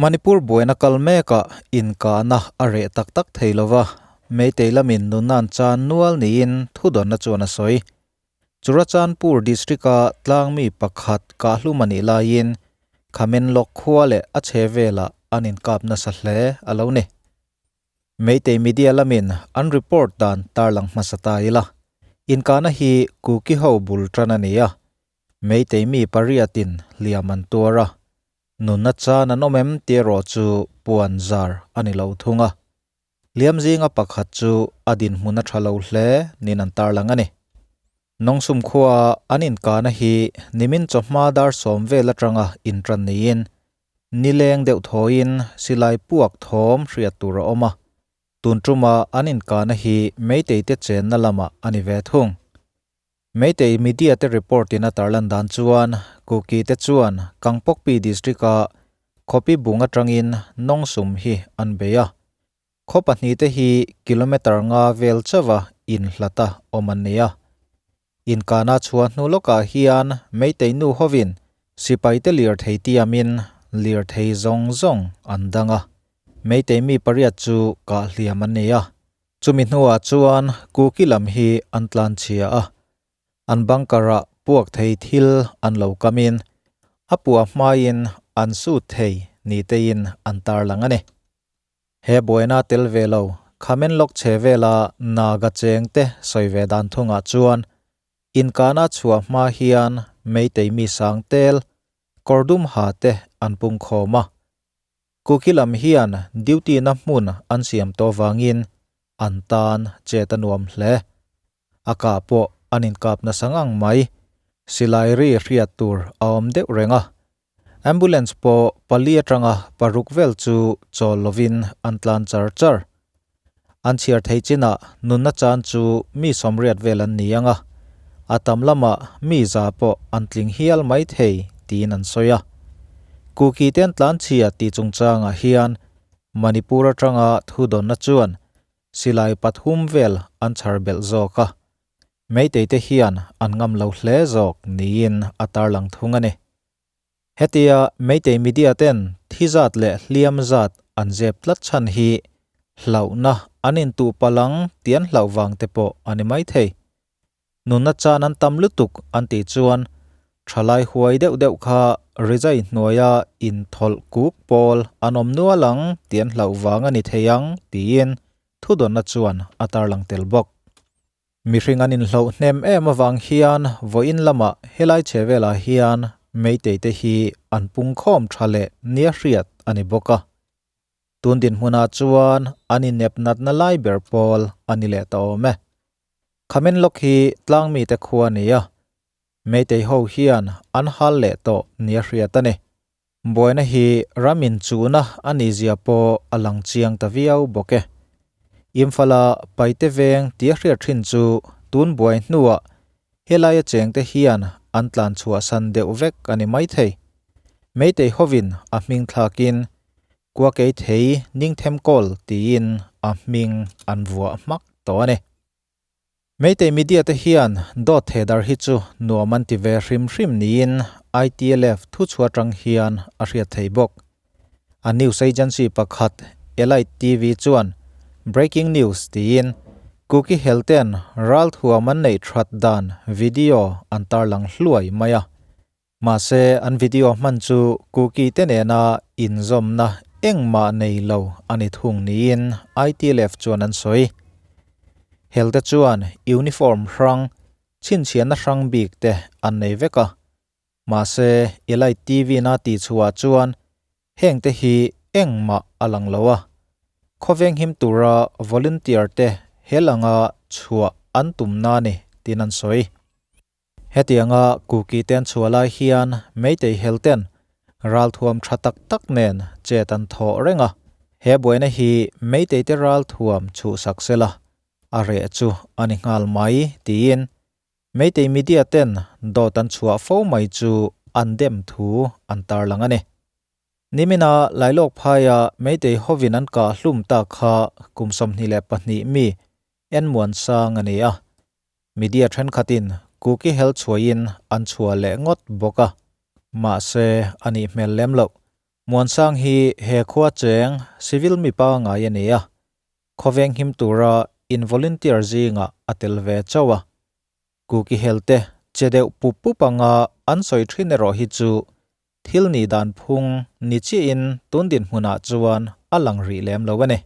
Manipur buaina kal mekah inkahna a reh tak tak thei lova, Meitei lamin nunna an chan nual niin thudawnna chuan a sawi. Churachandpur district-a tlangmi pakhat kahhlum a nih laiin Khamenlok khua leh a chhe velah an inkap nasa hle a lo ni. Meitei media lamin an report dan tarlang hmasa ta ila, inkahna hi Kuki ho bul tan a ni a, Meitei mi pariatin hliam an tuar a, nunna chan an awm em tih erawh chu puan zar a ni lo thung a. Hliam zinga pakhat chu a dinhmun a tha lo hle niin an tarlang a ni. Nawngsum khua an inkahna hi nimin chawhma dar sawm vel atanga intan niin Nileng deuh thawiin silai puak thawm hriat tur a awm a, tun tuma an inkahna hi Meitei te chenna lamah a ni ve thung. Meitei media te report in a tarlan dan chuan Kuki te chuan Kangpokpi district a khawpi bung atangin nawngsum hi an bei a, khaw pahnihte hi kilometre nga vel chauha inhlata awm an ni a. Inkahna chhuah hnu lawkah hian Meitei nu hovin sipaite lirthei tiamin lirthei zawng zawng an dang a, Meitei mi pariat chu kah hliam an ni a. Chumi hnuah chuan Kuki lam hi an tlanchhia a, an bunker-ah puak thei thil an lo kamin a puah hmain an sut thei ni tein an tarlang a ni. He buaina tel ve lo, Khamen lawk chhe vela Naga cheng te sawi ve dan thungah chuan inkana chhuah hma hian Meitei mi sang tel, kawr dum ha te an pung khawm a. Kuki lam hian duty na hmun an siam tawh vangin an tan chet a nuam hle. A kah pawh an inkap nasa ngang mai. Silai ri hriat tur a awm deuh reng a. Ambulance pawh pali atanga paruk vel chu chawl lovin an tlan char char. An chhiar thei chinah nunna chan chu mi sawmriat vel an ni ang a, a tam lamah mi za pawh an tling hial mai thei tiin an sawi a. Kuki te an tlan chhia tih chungchangah hian Manipur atanga thudawnna chuan Silai pathum vel an chhar belh zawk a, Meitei te hian an ngam lo hle zawk niin a tarlang thung a ni. Hetia Meitei media ten thi zat leh hliam zat an zep tlat chhan hi hlauhna an intuh palh ang tih an hlauh vang te pawh a ni maithei. Nunna chan an tam lutuk an tih chuan thalai huai deuh deuh kha rizai hnuaia inthawlh kuk pawl an awm nual ang tih an hlauh vang a ni thei ang tiin thudawnna chuan a tarlang tel bawk. Mihring an inhloh hnem em avang hian vawiin lamah helai chhe velah hian Meitei te hi an pungkhawm tha leh nia hriat a ni bawk a. Tun dinhmunah chuan an inep natna lai ber pawl a ni leh ta awm e. Khamen lawk hi tlangmite khua a ni a, Meitei ho hian an hal leh tawh nia hriat a ni. Buaina hi ram inchuhna a nih zia pawh a lang chiang ta viau bawk e. Imphal-a Paite veng tia hriat thin chu tun buai hnuah helaia chengte hian an tlan chhuahsan deuh vek a ni maithei. Meitei hovin a hming thlakin Kuakei thei Ningthemkawl tiin a hming an vuah hmak tawh a ni. Meitei media te hian dawt thedar hi chu nuam an ti ve hrim hrim niin ITLF thuchhuah atang hian a hriat thei bawk. A news agency pakhat Elite TV chuan breaking news tiin Kuki helten ralthuam an neih that dan video an tarlang hluai mai a. Mahse, an video hman chu Kuki te nena inzawmna engmah nei lo a ni thung niin ITLF chuan an sawi. Helte chuan uniform hrang, chhinchhiahna hrang bik te an nei vek a. Mahse, Elite TV na tihchhuah chuan hengte hi engmah a lang lo a. Khawveng him tura volunteer te hel anga chhuah an tumna a ni tiin an sawi. Hetianga Kuki te an chhuah lai hian Meitei hel ten ralthuam tha tak tak nen chet an thawh reng a, he buaina hi Meitei te ralthuam chhuhsak sela a reh chu a ni nghal mai tiin Meitei media ten dawt an chhuah fo mai chu an dem thu an tarlang a ni. Nimina Lailawk phaia Meitei hovin an kah hlum tak kha kum 22 mi Enmuan sang a ni a. Media thenkhatin Kuki hel chhuahin an chhuah leh ngawt bawk a, mahse a nih hmel lem loh. Muansang hi he khua cheng civil mi pangai a ni a, khawveng him tura in volunteer zingah a tel ve chauh a. Kuki helte che deuh pup pup anga an sawi thin erawh hi chu thil nih dan phung ni chiahin tun dinhmunah chuan a lang rih lem lo a ni.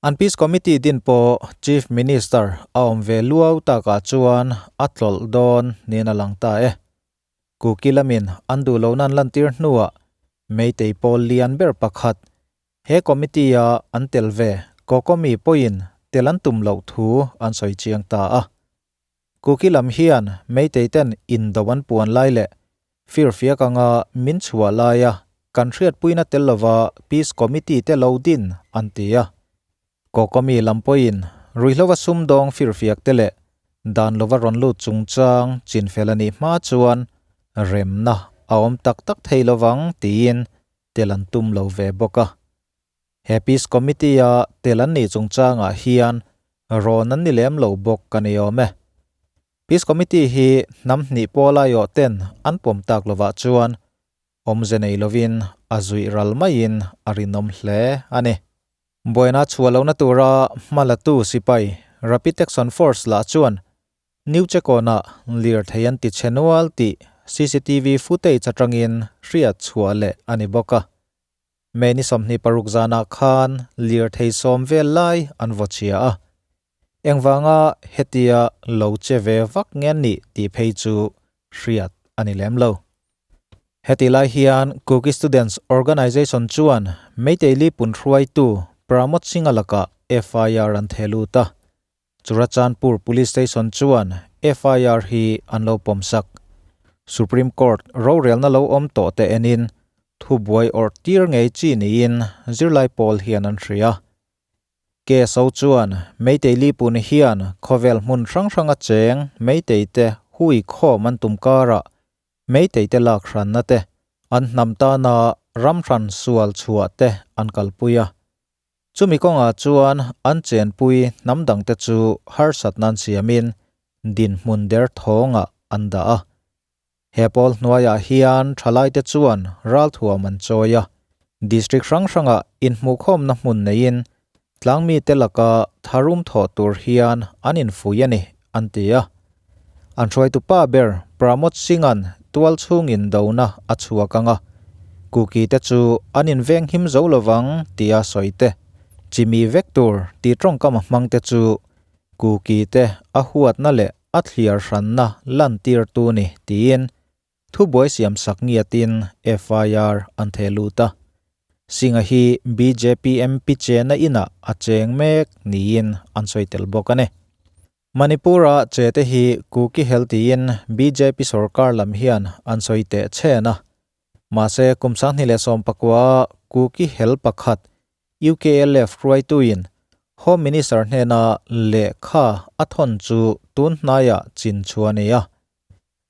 An Peace Committee din pawh Chief Minister a awm ve luau takah chuan a tlawlh dawn niin a lang ta e. Kuki lamin an duh lohna an lantir hnuah Meitei pawl lian ber pakhat he committee-a an tel ve Kokomi pawhin tel an tum loh thu an sawi chiang ta a. Kuki lam hian Meitei ten indo an puan lai leh firfiak anga min chhuah laia kan hriatpuina tel lova Peace Committee te lo din an ti a. Kokomi lam pawhin ruihhlova sumdawng firfiak te leh dan lova rawn lut chungchang chinfel a nih hma chuan remna a awm tak tak thei lovang tiin tel an tum lo ve bawk a. He Peace Committee-a tel an nih chungchangah hian rawn an ni lem lo bawk a ni awm e. Peace Committee hi hnam hnih pawl aiawh ten an pawm tak lovah chuan awmze nei lovin a zuih ral maiin a rinawm hle a ni. Buaina chhuah lohna tura hma latu sipai Rapid Action Force lah chuan New Chekawnah lirthei an ti chhe nual tih cctv footage atangin hriat chhuah leh a ni bawk a. May ni 26 zanah khan lirthei sawm vel lai an vaw chhia a, engvanga hetia lo che ve vak nge nih tih phei chu hriat a ni lem lo. Heti lai hian Kuki Students Organisation chuan Meitei Lipun hruaitu Pramod Singh-a lakah FIR an theh lut a, Churachandpur Police Station chuan FIR hi an lo pawmsak. Supreme Court rorelna lo awm tawh te enin thubuai awrh tir ngei chi niin zirlai pawl hian an hria. KSO chuan Meitei Lipun hian khawvel hmun hrang hranga cheng Meitei te hui khawm an tum karah Meitei te lak hranna te, an hnam tana ram hran sual chhuah te an kalpui a. Chumi kawngah chuan an chenpui hnam dangte chu harsatna an siamin dinhmun der thawngah an dah a. He pawl hnuaiah hian thalaite chuan ralthuam an chawi a, district hrang hrangah inhmuhkhawmna hmun neiin tlangmite laka tharum thawh tur hian an infui a ni, an ti a. An hruaitu pa ber Pramod Singh-a'n tual chhung indona a chhuak ang a, Kuki te chu an inveng him zo lovang tia sawi te, chimi vek tur tih tawngkam a hmang te chu Kuki te a huatna leh a thliar hranna lantirtu ni tiin thubuai siamsak ngiatin FIR an theh lut a. Singh-a hi bjp MP chena inah a cheng mek niin an sawi tel bawk a ni. Manipur-a che te hi Kuki hel tiin bjp sorkar lam hian an sawi teh chhen a. Mahse, kum 2019-a Kuki hel pakhat UKLF hruaituin Home Minister hnena lehkha a thawn chu tun hnaiah chin chhuah a ni a.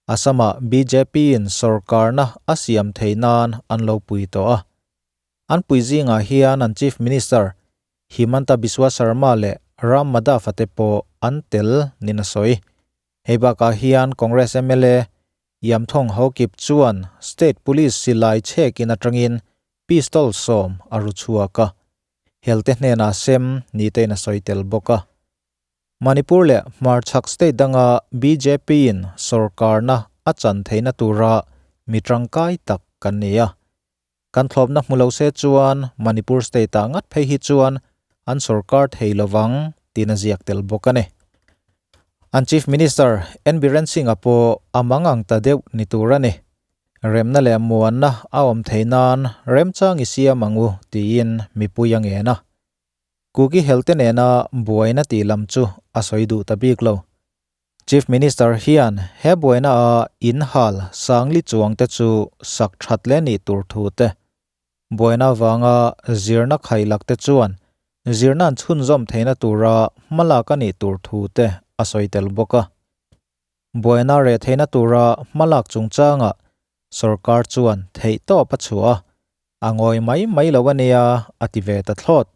Assam-ah BJP-in sorkarna a siam theih nan an lo pui tawh a. An pui zingah hian an Chief Minister Himanta Biswa Sarma leh Ram Madhav-a te pawh an tel niin a sawi. Hei bakah hian Congress mla Yamthong Haokip chuan State Police silai chhekin atangin pistol sawm a ru chhuak a, helte hnenah sem ni tein a sawi tel bawk a. Manipur leh hmarchhak state danga BJP-in sorkarna a chan theihna tura mi tangkai tak kan ni a. Kan thlawpna hmu lo se chuan Manipur state-ah ngat phei hi chuan an sorkar thei lovang tiin a ziak tel bawk a ni. An Chief Minister N Biren Singh-a pawh a mangang ta deuh ni tur a ni. Remna leh muanna a awm theih nan remchang i siam ang u tiin mipui a ngen a. Kuki helte nena buaina tih lam chu a sawi duh ta bik lo. Chief Minister hian he buaina a in hal sangli chuang te chu sak that leh nih tur thu te, buaina avanga zirna khailak te chuan zirna an chhunzawm theihna tura hmalak a nih tur thu te a sawi tel bawk a. Buaina reh theihna tura hmalak chungchangah sorkar chuan theihtawp a chhuah a, a ngawi mai mai lo a nia a ti ve ta thlawt.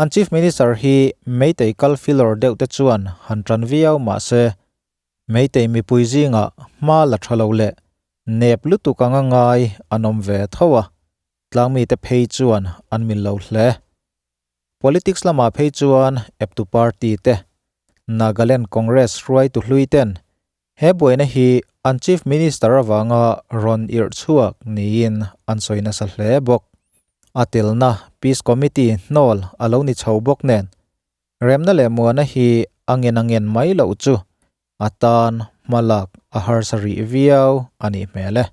An Chief Minister hi Meitei kal filawr deuh te chuan han tan viau mah se, Meitei mipui zingah hma la tha lo leh nep lutuk anga ngai an awm ve tho a. Tlangmite phei chuan an mil lo hle. Politics lamah phei chuan eptu party te, Nagaland Congress hruaitu hlui ten he buaina hi an Chief Minister avanga rawn irh chhuak niin an sawi nasa hle bawk. A telna Peace Committee hnawl a lo ni chho bawk nen remna leh muana hi a ngen a ngen mai loh chu a tan hmalak a harsa rih viau a nih hmel e.